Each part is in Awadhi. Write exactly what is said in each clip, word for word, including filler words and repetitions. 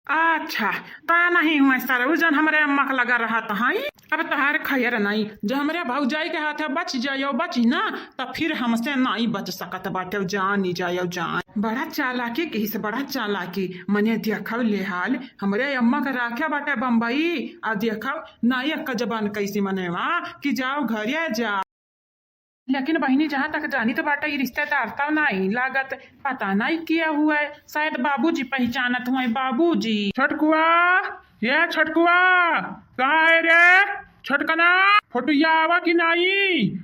अच्छा, ता नहीं हुए सरऊ जन हमरे अम्मा के लगा रहत हई। अब तहार खैर नहीं, जो हमरे भौजाई के हाथे बच जायो, बची ना, त फिर हमसे नहीं बच सकत बाटे, जानी जायो जान। बड़ा चालाकी किहिस, बड़ा चालाकी। मने देखव ले हाल, हमरे अम्मा के राखे बाटे बम्बई, आ देखव ना एक जबान कैसी मनेवा कि जाओ घरे जा। लेकिन बहिनी, जहाँ तक जानी त बाटे, ई रिश्तेदार त नाई लागत, पता नाई किया हुआ है, शायद बाबूजी पहचानत हुए, बाबूजी। छोटकुआ, ये छोटकुआ, कहाँ है रे छोटकना? फोटुया आवा कि नाई?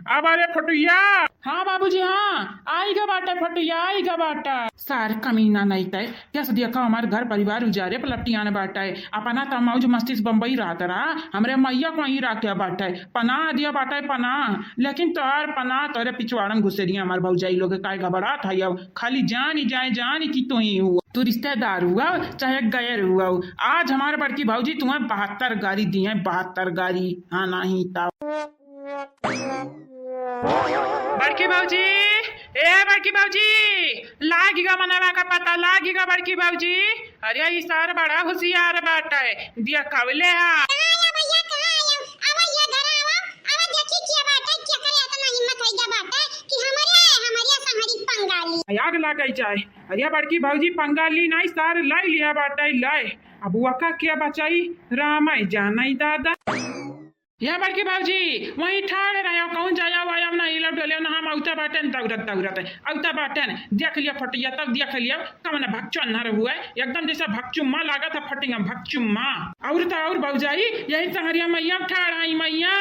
आवा रे फोटुया। हाँ बाबूजी, हाँ, आई गा बाटे फोटुया, आई गा बाटे। सार कमीना नहीं तय, यस देखा हमार घर परिवार उजारे पलटियान बाटे। अपना त मौज मस्ती से बम्बई रहत रहा, हमरे मैया को वहीं राखे बाटे, पनाह दिया बाटे पनाह। लेकिन तोहार पनाह तोरे पिछवाड़न घुसेरिया हमार भौजाई लोग, काहे घबरात है? अब खाली जानी जाए, जानी कि तू ही हुआ, तू रिश्तेदार हुआ चाहे गैर हुआ। आज हमार बड़की भौजी तुम्हें बहत्तर गारी दिए, बहत्तर गारी। हाँ नहीं तब। बड़की भौजी, ए बड़की भौजी, लागी गा मनवा का पता, लागी गा बड़की भौजी। अरे ई सार बड़ा होशियार बाटे, दिया कवले हा। कहाँ आया भैया, कहाँ आया? आवा ये घर आवा, आवा देखी क्या बाटे, क्या करे इतना हिम्मत है क्या बाटे कि हमारे, हमारे संहरी पंगाली। आग लागे जाए। अरे बड़की भौजी पंगाली नहीं, सार लाई लिया बाटे, लाई। अब वका क्या बचाई, राम ही जानाई दादा। या बड़की भौजी, वहीं ठाड़ रहे हो, कहूँ जाया वाया ना, हिलब डोले ना, हम औता बाटेन दौड़त दौड़त, औता बाटेन, देख लिया फटिया, तब देख लिया, कवन भकचोन्हर हुए, एकदम जैसे भकचुम्मा लागत है, फटिंगा भकचुम्मा। और तो और भौजाई, यही संहरिया मैया ठाड़ आई मैया,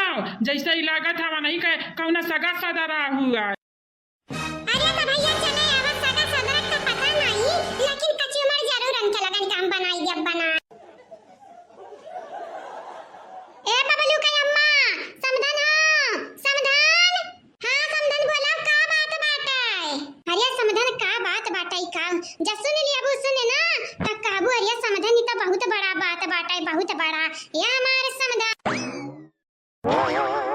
जैसे ही लागत है, वहीं के कौन सगा सदा रहा हुआ। अरे तो भैया चले आवा, सगा सगरक का पता नहीं, लेकिन कचुमर जरूर इनके लगन काम बनाई जब बना। ए बबलू के अम्मा, समधन हो, समधन। हाँ समधन बोला, का बात बाटे? अरे समधन का बात बाटे का? जब सुन लिया वो सुने ना, तब कहबू अरे समधन ई तो बहुत बड़ा बात बाटे, बहुत बड़ा। ये हमारे समधन।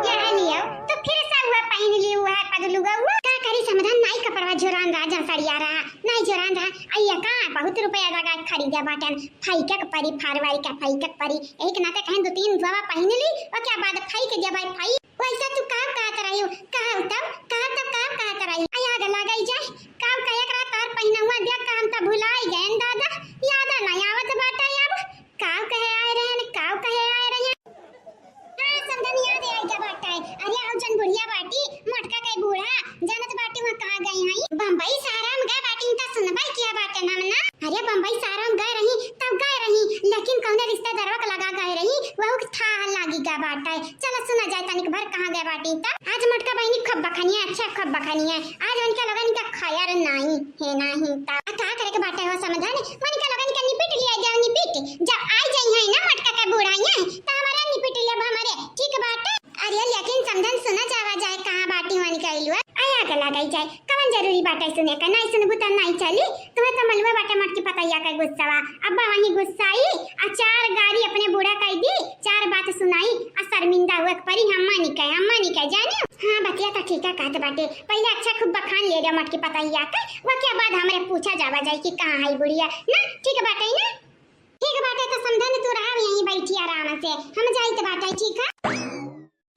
यह लियो, तो फिर से हुआ पहन ली हुआ है पगलुआ हुआ। का करी समधन, नाई कपड़वा जोरान रहा, जहाँ सड़िया रहा, नाई जोरान रहा। अइया का बहुत रुपया लगा के खरीदा बाटन, फैके के परी, फारवारी का फैके के परी। यही के नाते कहें दो तीन गवा पहन ली, ओके बाद फैक दिया भाई फैक। वैसे तू का कहत रही हो? कहा तब, कहा तब का कहत रही? अइया आग लगाई जाए, का कहे के रहा तार पहिनवा दिया, का हम तो भुलाई गए दादा, याद नहीं आवत बाटे अब। काव कहे आए रहन, काव कहे आए रहन। हाँ, समधन याद आई गया बाटे। अरे, आउ जन बुढ़िया बाटी, मोटका के बूढ़ा, जानत बाटी वहाँ कहाँ गई हई? बम्बई शहर में गए बाटी, त सुनबई किया बाटे नाम ना। अरे, बम्बई शहर में गए रही, तब गए रही, लेकिन कौने रिश्तेदारवा के लगा गए रही, वहू के थाह लागी गया बाटे। चलो सुना जाए तनिक भर कहाँ गए बाटी तब। आज मोटका बहिनी खूब बखानी है, अच्छा खूब बखानी है। आज उनके लोगन का खैर नाई है, नाई तब। आ का करे के बाटे हो समधन? उनके लोगन के निपट लिया जाओ, निपट। जब आई जाई है ना मोटका के बूढ़ा है, त हमारे निपट लेब हमारे, ठीक बाटे? अरे लेकिन समधन सुना जावा जाए, कहाँ बाटी वनिका इलुआ? आया के लगाई जाए, कवन जरूरी बाटे सुने का? नहीं सुनबू त नहीं चली। तुम्हें तो मलुआ बाटे मोटकी पतैया के गुस्सावा। अब्बा वहीं गुस्साई, आ चार गारी अपने बूढ़ा कह दी, चार बात सुनाई, आ शर्मिंदा हुआ के परी, हम मानी कहे, हम मानी कहे, जानी? हाँ, बतिया त ठीक है कहत बाटे। पहिले अच्छा खूब बखान ले रहा मोटकी पतैया के, वके बाद हमरे पूछा जावा जाए कि कहाँ है बुढ़िया। ना, ठीक बाटे ना? ठीक बाटे, तो समधन तू रहा यहीं बैठी आराम से, हम जाइत बाटे, ठीक है?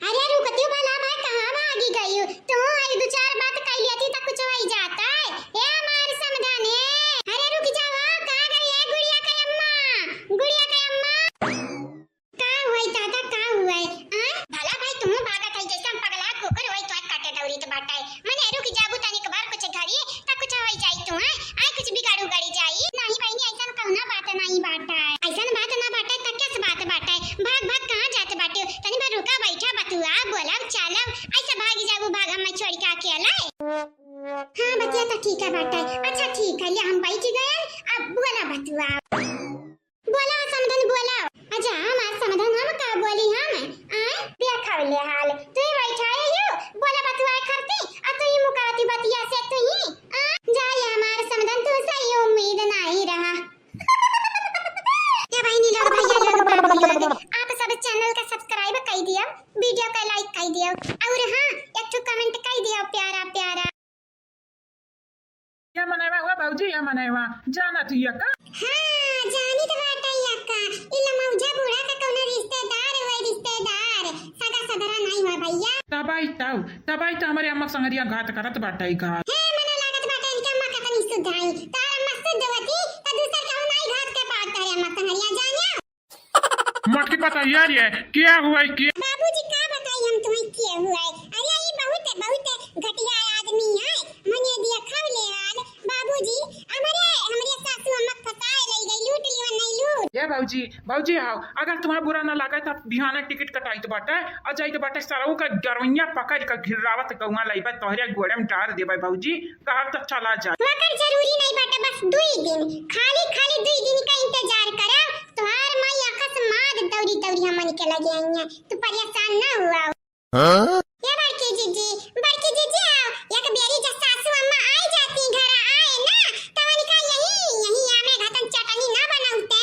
अरे रुकती भला भाई, कहाँ भागी गई? तू आई दो चार बात कह लेती तो कुछ हो ही जाता है। ए हमार समधन है, अरे रुक जाओ, कहाँ गई है गुड़िया के अम्मा? गुड़िया के अम्मा? का हुआ दादा, का हुआ? आ? भला भाई तुम भागत है जैसे हम पगला कुकुर होई तो काटे दौड़ित बाटे। मने रुक जाबू तनिक बार कुछ घरी त कुछ होई जाई तू, हैं? आय कुछ बिगाड़ उगाड़ी जाई। नहीं बहिनी, ऐसन कौना बात नहीं बाटे। ऐसन बात ना बाटे त कैस बात बाटे? भाग भाग कहाँ जात बाटे? तनी भर रुका, बैठा, बतुआ, बोलब, चालब। ऐसे भागी जाबू भाग हमें छोड़ के अकेले। हाँ बतिया त ठीक है बाटे। अच्छा ठीक है, ले हम बैठ गए, अब बोला बतुआ। बोला समधन बोला। अच्छा हमार समधन हम का बोली हम? आय? देखा ले हाल। तू ही बैठा है यू। बोला बतुआए खरती। आ तू ही मुकाती बतिया से तू ही। आ? जाए हमार समधन तू से ये उम्मीद नहीं रहा। ये बहिनी लोग, भैया लोग, बाबू लोग, आप सब channel का subscribe कर दियो, video का like कर दियो, और हाँ, एक ठो comment कर दियो प्यारा प्यारा। या मनैवा हुआ भौजी, या मनैवा, जाना तू या का? हाँ, जानी तो बात है। तब, तब आई त हमरे अम्मा संगरिया घात करत बाटे घात। हे, मने लागत बाटे इनके अम्मा कतनी शुद्ध आई। तार अम्मा शुद्ध होती, त दूसर केहू नाई घात के पावत तारे अम्मा संगरिया, जानिया। मटकी पता यार ये, क्या हुआ है, क्या? बाबूजी, का बताई हम तुम्हें, क्या हुआ है? अरे, ये बहुत, बहुत घटिया आदमी है। मने देखा ले हाल, बाबूजी, हमरे, हमरे सासू अम्मा फंसाए ले गई, लूट लियो नहीं लूट। ए बाबूजी, बाबूजी आओ, अगर तुम्हारा बुरा ना लगे तो बिहाने टिकट कटाइत बाटे, आ जाइत बाटे सरऊ का गरवैया पकड़ के घिर्रावत गौवा लइबे, तोहरे गोड़े में डार देबे बाबूजी, कहब तो चला जाए। मगर जरूरी नहीं बाटे, बस दुई दिन, खाली, खाली दुई दिन का इंतजार करो, तोहार माई अकस्मात दौड़ी, दौड़ी हमन के लगे आई है, तू परेशान ना हुआ। हाँ? ए बड़की जीजी, बड़की जीजी आओ, एक बेरी जब सासू अम्मा आई जाती घर आए ना, तो उनका यही, यही आमे घतन चटनी ना बनौते,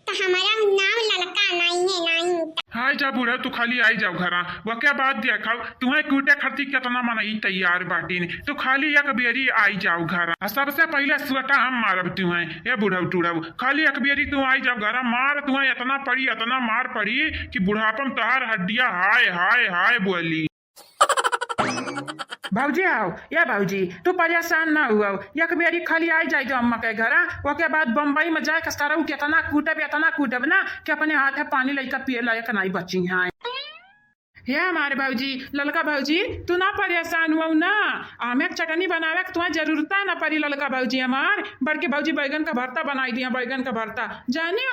तो हमारा नाम ललका नहीं है, नहीं तो। हाय जा बूढ़ा, तू खाली आई जाओ घरा, वके बाद देखब, तुम्हें कूटे खातिर कितना मनई तैयार बाटिन, तू खाली एक बेरी आई जाओ घरा। आ सबसे पहले सुअटा हम मारब तुम्हें, ए बूढ़ा टूढ़ा, खाली एक बेरी तू आई जाओ घरा, मार तुम्हें इतना पड़ी, इतना मार पड़ी कि बुढ़ापा में तोहार हड्डिया हाय, हाय, हाय बोली। भौजी आओ, ए भौजी, तू परेशान ना हुआ, एक बेरी खाली आई जाई दो अम्मा के घरा, ओके बाद बम्बई में जाए के सरऊ केतना कूटब, एतना कूटब ना कि अपने हाथे पानी लइका पिए लायक नाई बची हैं। हे हमारे भौजी, ललका भौजी, तू ना परेशान हुआ ना, आमे के चटनी बनावे के तुम्हारे जरूरता ना पड़ी ललका भौजी हमार, बड़के भौजी बैगन का भरता बनाई दिया, बैगन का भरता, जाने।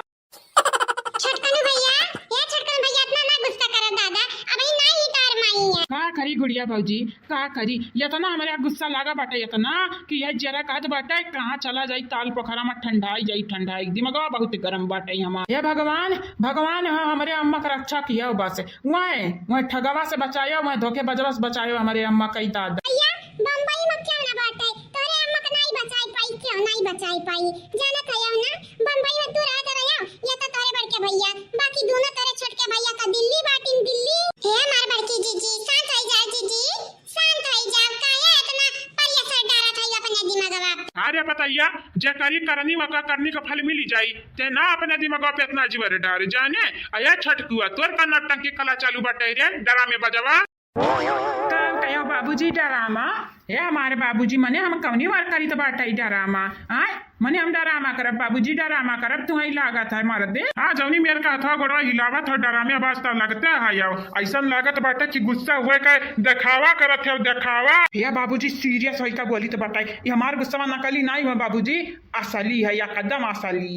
छोटकनू भैया, ए छोटकनू भैया, इतना ना गुस्सा करा दादा, अबही ना ही तार माई है। का करी गुड़िया भौजी, का करी, इतना हमरे गुस्सा लागा बाटे इतना कि यह जरा कहत बाटे कहाँ चला जाई ताल पोखरा में ठंडाई जाई ठंडाई, दिमागवा बहुत गरम बाटे हमार। हे भगवान, भगवान ह हमरे अम्मा के रक्षा किया बस, वह, वह ठगवा से बचायो, वह धोखेबाजवा से बचायो हमरे अम्मा कई दादा। भैया, बम्बई में क्यों ना बाटे, तोरे अम्मा के नाई बचाई पाई, क्यों नाई बचाई पाई, जानत हयो ना, बम्बई में तू रहत रह्यो, या तो तोरे बड़के भैया, बाकी दोनों तोरे छोटके भैया का दिल्ली बाटिन, दिल्ली। हे हमार बड़की जीजी, शांत हो जाओ जीजी, शांत हो जाओ, काहे इतना pressure डालत है अपने दिमागवा पे? अरे पतैया, जे करी करनी वका करनी का फल मिली जाई, ते ना अपने दिमागवा पे इतना जोर डार जाने। अरे छटकुआ, तोर का नौटंकी कला चालू बाटे रे, डरामे बजवा। का कहो बाबूजी डरामा? हे हमारे बाबूजी, मने हम कौनी बार करी तो बाटे डरामा? आय, मने हम डरामा करब बाबूजी, डरामा करब, तुम्हें लागत है मर्दे। हाँ, जौनी मेर का हथवा गोड़वा हिलावत हो डरामे, आवाज तो लगते है यो। ऐसन लागत बाटे कि गुस्सा हुए का देखावा करत है, देखावा। हे बाबूजी serious होई का बोली तो बाटे, ये हमार गुस्सा नकली नहीं हुआ बाबूजी, असली है एकदम असली।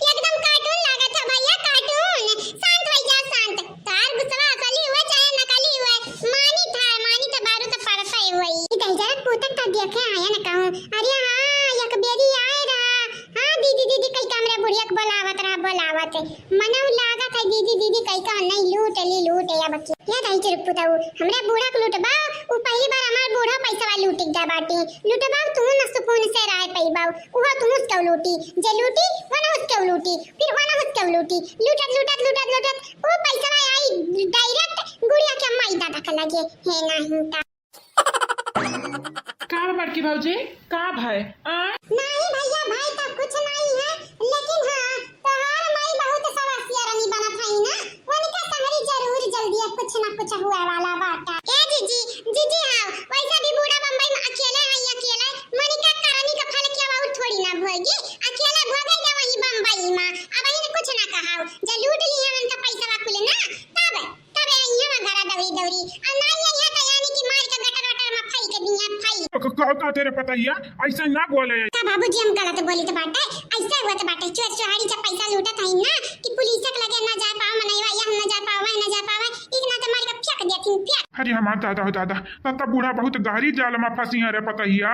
एकदम cartoon लागत है भैया, cartoon। शांत हो जा, शांत। तार गुस्सा असली हुए चाहे नकली हुए, मानी था, मानी तो बारू तो पड़ता ही हुई। ई दहिजरा पूतक तो देखे आया न कहूँ। अरे हाँ, एक बेरी आए रहा। हाँ, दीदी, दीदी, कई कमरे बुढ़िया के बोलावत रहा, बोलावत। मनऊ लागत है दीदी, दीदी, कई का नहीं लूट ली, लूट या बच्ची। ये दहिजरा पूतऊ, हमरे बूढ़ा के लूटबा, उ पहली बार हमार बूढ़ा पैसा वाली लूट जा बाटी। लूटबा, तू न सुकून से रह पैबा। उहो तुहुस केहू लूटी, जे लूटी, वनहुस केहू लूटी, फिर वनहुस केहू लूटी। लूटत, लूटत, लूटत, लूटत, उ पैसवा आई direct गुड़िया के माई दादा के लगे। हे नाहीं ता। का बा बड़की भौजी, का भय? आ? नाहीं भैया, भय तो कुछ नाहीं है, लेकिन हाँ, तोहार माई बहुत सवासिया रानी बनत हई ना, उनका संगरी जरूर जल्दी कुछ ना कुछ हुए वाला बाटा। ए जीजी, जीजी हाँ, वैसे भी बूढ़ा बम्बई में अकेले हई, अकेले। मनिका करनी का फल क्या बाबू थोड़ी ना भोगी, अकेले भोगे जा वही बम्बई में। अब इन्हें कुछ ना कहाओ, जे लूट ली है उनका पैसा कुल ना, तब, तब आई है घरा दौरी दौरी। और ना आई है तो यानी कि मार के गटर वटर में फेंक दिया, फेंक। क-, क-, का तेरे पता ही है? ऐसा ना बोले। का बाबूजी हम गलत बोली तो बाटे, ऐसे हुआ तो बाटे, चोर चोहारी जब पैसा लूटत हई ना कि पुलिस के लगे ना जा पावे, मनैया यहाँ ना जा पावे, वहाँ ना जा पावे, एक ना तो मार के फेंक देती, फेंक। अरे हमार दादा हो दादा, तब तो बूढ़ा बहुत गहरी जाल में फंसी है रे पतैया।